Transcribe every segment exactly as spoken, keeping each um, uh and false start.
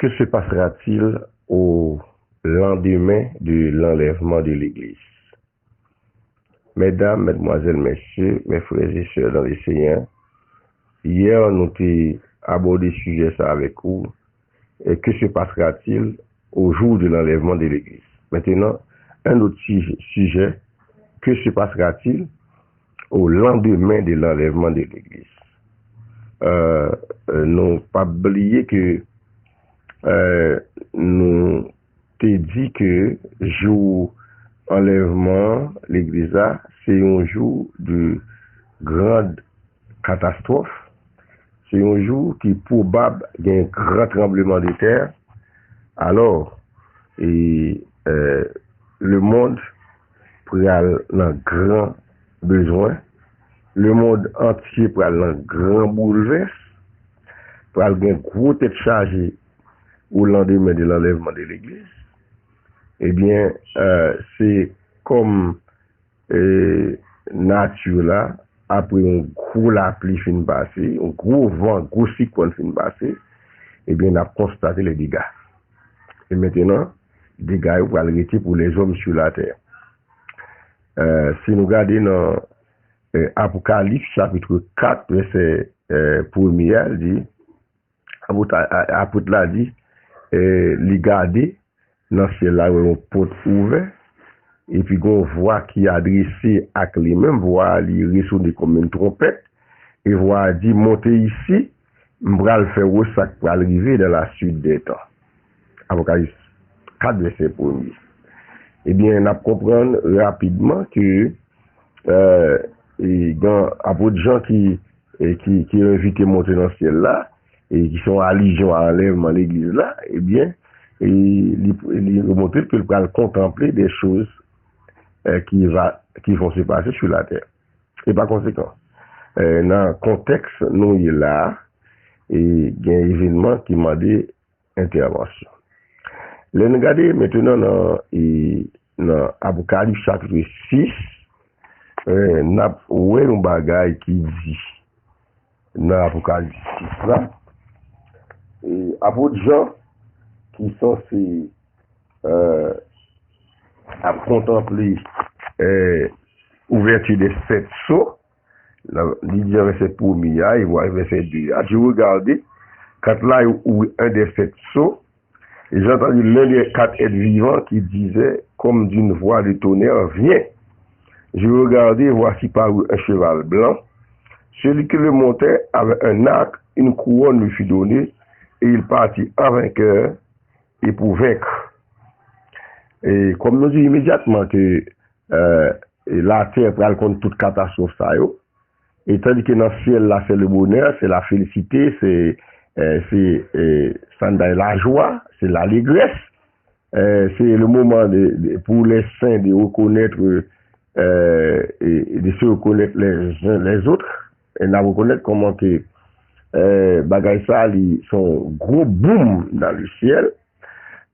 Que se passera-t-il au lendemain de l'enlèvement de l'Église? Mesdames, Mesdemoiselles, Messieurs, mes frères et sœurs dans le Seigneur, yè nou te abòde sijè sa avèk ou, et que se passera-t-il au jour de l'enlèvement de l'Église? Maintenant, un autre sujet, sujet, que se passera-t-il au lendemain de l'enlèvement de l'Église? Euh, euh, nou pa bliye ke euh, nou te di ke jou anlèvman legliz la, se yon jou de grand catastrophe, se yon jou ki pwobab gen gran tranbleman de tè. Alò, e, euh, le monde pral nan gran bezwen, le monde entier pral nan gran boulvès, pral gen gwo tèt chaje au lendemain de l'enlèvement de l'Église, ebyen, euh, se kòm euh, nati la, apre yon gwo lapli fin pase, yon gwo van, gwo siklòn fin pase, ebyen, n ap konstate les dégâts. E mentenan, dega yo pral rete pour les hommes sur la terre. Euh, si nou gade nan euh, Apokalips, chapit kat, vèsè euh, premye a, li di, apot, a- a- apot la di, euh, li gade nan syèl la, wè yon pòt ouvè, epi gon vwa ki adrese ak li menm, vwa a li resone kòm yon twonpèt, e vwa a di, monte isi, m pral fè wè sa k pral rive dans la suite des temps. Apokalips kat, vèsè premye. Ebyen, n ap konprann rapidman ke euh, e, gen apot Jan ki, e, ki, ki envite monte nan syèl la, e ki se yon alizyon a anlèvman legliz la, ebyen, e, li, li montre ke l pral kontanple de choz euh, qui va, qui vont se passer sur la terre. E pa konsekan, euh, nan kontèks nou ye la, e gen evènman ki mande entèvansyon. Lè n gade mentenan nan, e, nan Apokalips chapit sis, e, n ap wè yon bagay ki di nan Apokalips sis la, e, apot Jan ki sanse euh, ap kontanple euh, ouvèti de sèt so, nan- li di nan vèsè premye a, e vwa vèsè de a, je regardai quand l'agneau ouvrit un des sept sceaux, et j'entendis l'un des quatre êtres vivants qui disait comme d'une voix de tonnerre, viens. Je regardai, et voici parut un cheval blanc. Celui qui le montait avait un arc, une couronne lui fut donnée, et il partit en vainqueur et pour vaincre. E kòm nou di imedyatman ke euh, latè pral konn tout katastwòf sa yo, e tandi ke nan syèl la, c'est le bonheur, c'est la félicité, c'est euh, c'est euh, sa n bay lajwa, c'est l'allégresse, euh, c'est le moment de, de, pour les saints de reconnaître, euh, et, et de se reconnaître les uns les autres. E n ap rekonèt kòman ke euh, bagay sa li se yon gwo boum dans le ciel.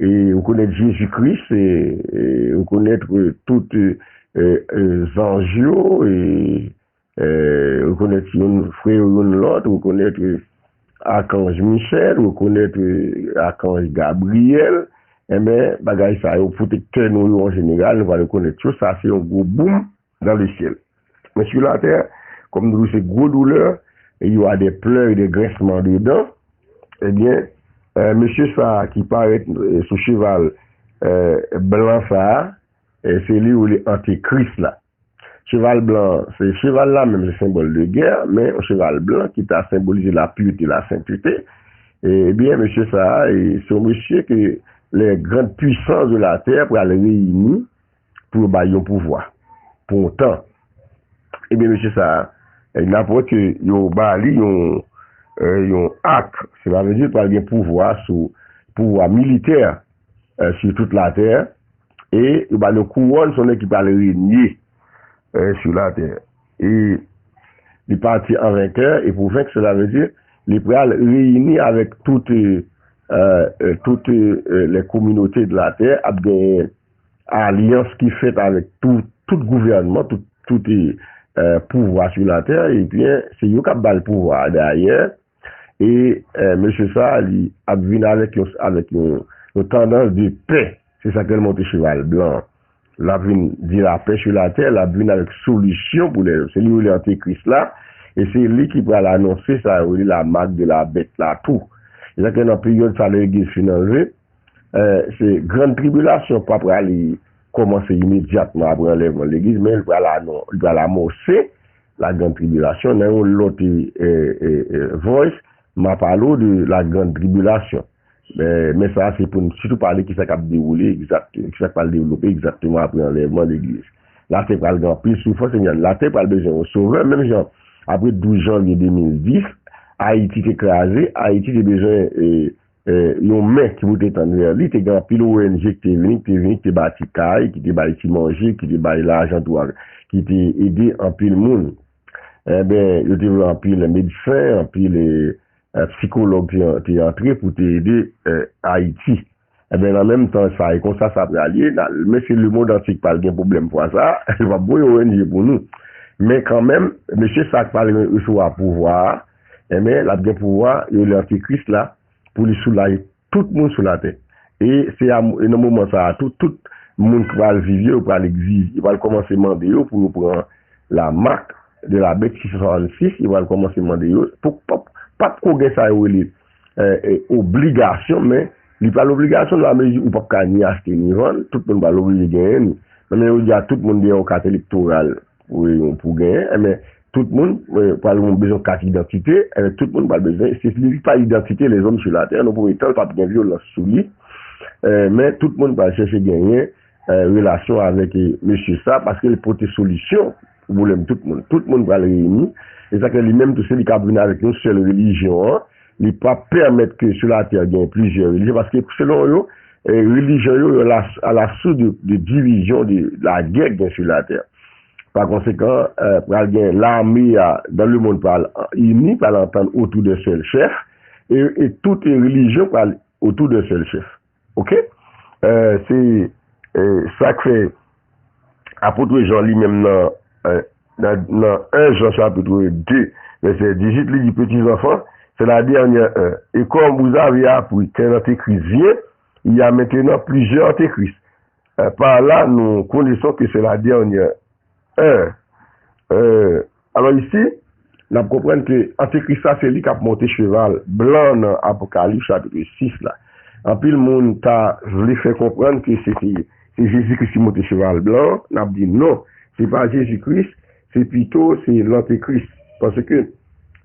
E rekonèt Jezi Kris, e, e rekonèt euh, tout euh, euh, zanj yo, e euh, rekonèt youn frè yo youn lòt, rekonèt euh, akanj Michèl, rekonèt euh, akanj Gabriyèl, enben, bagay sa yo, pwotektè nou yo an jeneral, nou va rekonèt yo, sa se yon gwo boum dans le ciel. Men sur la terre, kòm nou di se gwo doulè, e y aura des pleurs et des grincements de dents, ebyen, euh, mesye sa a ki parèt euh, sou cheval euh, blan sa a, euh, se li yo rele antikris la. Cheval blan, se cheval la menm, se senbòl de gè, men yon cheval blan ki ta senbolize la pureté, la sainteté. E, ebyen, mesye sa a, e, se yon mesye ke les grandes puissances de la terre pral reyini pou yo ba l yon pouvwa, pou yon tan. Ebyen, mesye sa a, e, n ap wè ke yo ba li yon, euh, yon ak, sètadi pral gen pouvwa sou, pouvwa militè euh, sur toute la terre, e yo ba l yon kouwòn, se yon nèg ki pral renye euh, sur la terre. E li pati an venkè, e pou venk, cela veut dire li pral reyini avèk tout, euh, euh, tout euh, les communautés de la terre, ap gen alyans ki fèt avèk tout, tout gouvènman, tout, tout euh, pouvwa sur la terre, ebyen, se yo k ap ba l pouvwa a dayè, E eh, mesye sa, li ap vin avèk yon, avèk yon, yon tandans de pè. Se sa k rele monte cheval blan. L ap vin di lapè sou latè, l ap vin avèk solisyon pou lèzòm. Se li yo rele antikris la, e se li ki pral anonse sa yo rele la marque de la bête la tou. Se sa ke nan peryòd sa legliz fin anlve, eh, se grann tribilasyon pa prale kòmanse imedyatman apre anlèvman legliz, men li pral anon, li pral amòse la grann tribilasyon nan yon lòt eh, eh, eh, voice, m a pale w de la grann tribilasyon. Men, men sa se pou n sitou pale kisa k ap dewoule egzakte, kisa k pral devlope egzakteman apre anlèvman legliz. Latè pral gen anpil soufrans, ebyen latè pral bezwen yon sovè, menm jan apre douz janvye de mil dis, Ayiti te kraze, Ayiti te bezwen eh, eh, yon men ki pou te tann vè li, te gen anpil O N G ki te vini, ki te vini, ki te bati kay, ki te bay ti manje, ki te bay lajan tou, ki te ede anpil moun. Enben, yo te vle anpil medsen, anpil eh, eh, sikològ te, te antre pou te ede eh, Ayiti. Enben, nan menm tan sa, e konsa sa pral ye, na- men se lemonn antye k pral gen pwoblèm fwa sa, yo p ap voye O N G pou nou. Men kanmenm, mesye sa k pral resevwa pouvwa a, enben, l ap gen pouvwa, yo rele antikris la, pou li soulaje tout moun sou latè. E se a, e nan moman sa a tou, tout moun ki pral viv yo, yo pral egzije, yo pral kòmanse mande yo pou yo pran la marque de la bête sis san swasannsis, yo pral kòmanse mande yo, pou p ap, p ap ko gen sa yo rele eh, eh, obligasyon, men li pral obligasyon nan lamezi ou p ap ka ni achte ni vann, tout moun pral oblije genyen ni. Men jodi a, tout moun gen yon kat elektoral pou, pou genyen, enben, tout moun eh, pral bezwen kat idantite, enben, tout moun pral bezwen, se li pa idantite lèzòm sou latè, nan premye tan, l p ap gen vyolans sou li, eh, men tout moun pral chèche genyen eh, relasyon avèk eh, mesye sa, paske li pote solisyon pou pwoblèm tout moun. Tout moun pral reyini, e sa ke li menm tou, se li k ap vin avèk yon sèl relijyon an, li p ap pèmèt ke sou latè gen plizyè relijyon, paske selon yo, eh, relijyon yo, yo la, à la source de, de division, de la guerre gen sou latè. Pa konsekan, eh, pral gen lame a, dans le monde pral ini, pral antann otou de sèl chèf, e, e tout relijyon pral otou de sèl chèf. Oke? Eh, se eh, sa k fè apot Jan li menm nan, eh, nan, nan en Jan chapit de, vèsè dizuit, li di, Petits enfants, c'est la dernière heure. Et comme vous avez appris qu'un antéchrist vient, il y a maintenant plusieurs antéchrists. Eh, par là, nous connaissons que c'est la dernière heure. Eh, alò isi, n ap konprann ke antikris la se li k ap monte cheval blan nan Apokalips chapit sis la. Anpil moun ta vle fè konprann ke se, se, se Jezi Kris ki monte cheval blan, n ap di non, se pa Jezi Kris, se pito se lantikris. Paske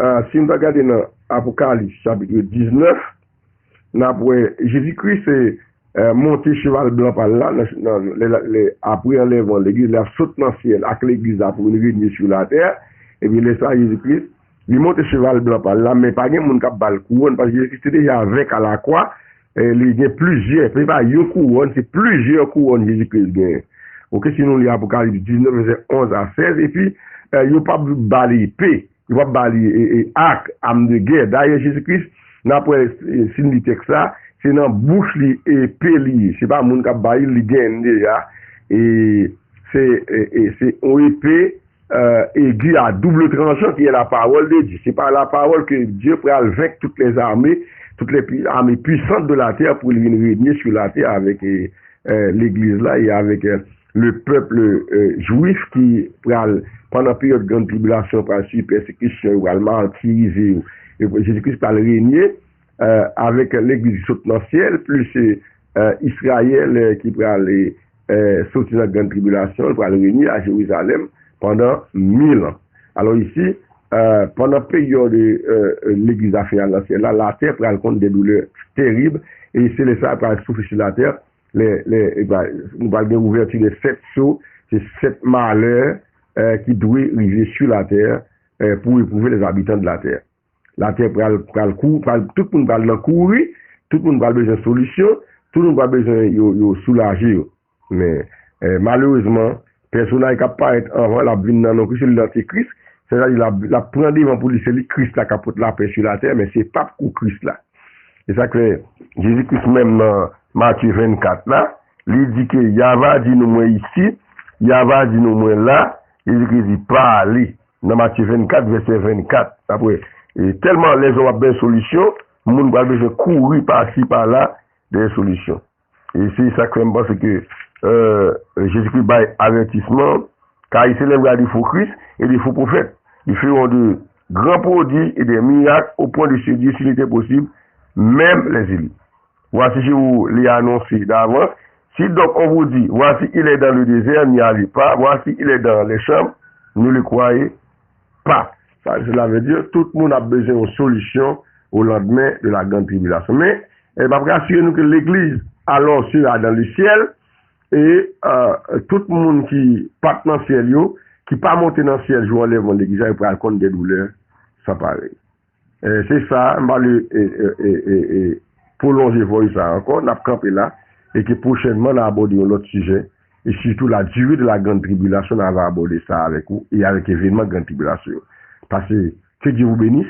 ah, si n ta gade nan Apokalips chapit diznèf, n ap wè Jezi Kris se eh, monte cheval blan pa l la, nan, nan, lè, lè, apre anlèvman legliz, lè l ap sot nan syèl ak legliz la pou vin renye sou latè, ebyen lè sa a, Jezi Kris, li monte cheval blan pa l la, men pa gen moun k ap ba l kouwòn, paske Jezi Kris te deja venk a lakwa, eh, li gen plizyè, se pa yon kouwòn, se plizyè kouwòn Jezi Kris genyen. Oke, si nou li Apokalips diznèf, vèsè onz a sèz, epi eh, yo p ap ba l epe, yo p ap ba li e, e, ak, arme de guerre. Dayè, Jezi Kris, n ap wè, e, si n li tèks la, se nan bouch li epe li ye. Se pa moun k ap ba li, li genyen deja. E se, e, e, se yon epe, euh, aiguë à double tranchant qui est la parole de Dieu. Se pa la parole que Dieu pral venk toutes les armées, toutes les pui- armées puissantes de la terre pou li vin renye sou latè avèk, e, eh, legliz la e avèk eh, le pèp eh, jwif ki pral, pandan peryòd grann tribilasyon, pral sibi pèsekisyon, yo pral matirize yo. E Jezi Kris pral renye eh, avèk legliz ki sot nan syèl, plis eh, Izrayèl eh, ki pral eh, soti nan grann tribilasyon, li pral renye a Jerizalèm pandan mil an. Alò isi, eh, pandan peryòd eh, legliz la fin al nan syèl la, latè pral konn de doulè terib, e se lè sa pral soufle sou latè, lè, lè, e ba, nou pral gen ouvèti de sèt so, se sèt malè eh, ki dwe rive sou latè eh, pou epwouve les habitants de la terre. Latè pral, pral kou, pral, tout moun pral nan kouri, tout moun pral bezwen solisyon, tout moun pral bezwen yo, yo soulaje yo. Men, eh, malerezman, pèsonaj k ap parèt anvan, l ap vin nan non Kris, se li lantikris, sètadi l ap, l ap pran devan pou li, se li Kris la k ap pote lapè sou latè, men se p ap kou Kris la. E sa k fè Jezi Kris menm nan Matye vennkat la, li di ke y a va di nou mwen isi, y a va di nou mwen la, Jezi Kris di pa ale. Nan Matye vennkat, vèsè vennkat, apre, E tèlman lèzòm ap benyen solisyon, moun pral bezwen kouri pasi pala dèyè solisyon. E se sa k fè m panse ke euh, Jezikri bay avètisman, car ils s'élèveront à de faux Christ et de faux prophètes. Ils feront de grands prodiges et des miracles au point de séduire, s'il était possible, même les élites. Voici, je vous l'ai annoncé d'avance. Si donc on vous dit, voici, il est dans le désert, n'y allez pas. Voici, il est dans les champs, ne le croyez pas. Sa, cela veut dire, tout moun ap bezwen yon solisyon au lendemain de la grande tribulation. Men, eh, m ap rasire nou ke legliz alors sera dans le ciel, e euh, tout moun ki pa t nan syèl yo, ki pa monte nan syèl jou anlèvman legliz la, yo pral konn de doulè san parèy. Eh, se sa, m pa vle eh, eh, eh, eh, eh, pwolonje voice sa ankò, n ap kanpe la, e ke pwochènman n a abòde yon lòt sijè, e sitou la durée de la grande tribulation, n a va abòde sa avèk ou, e avèk evènman grande tribulation yo. Paske, que Dieu vous bénisse.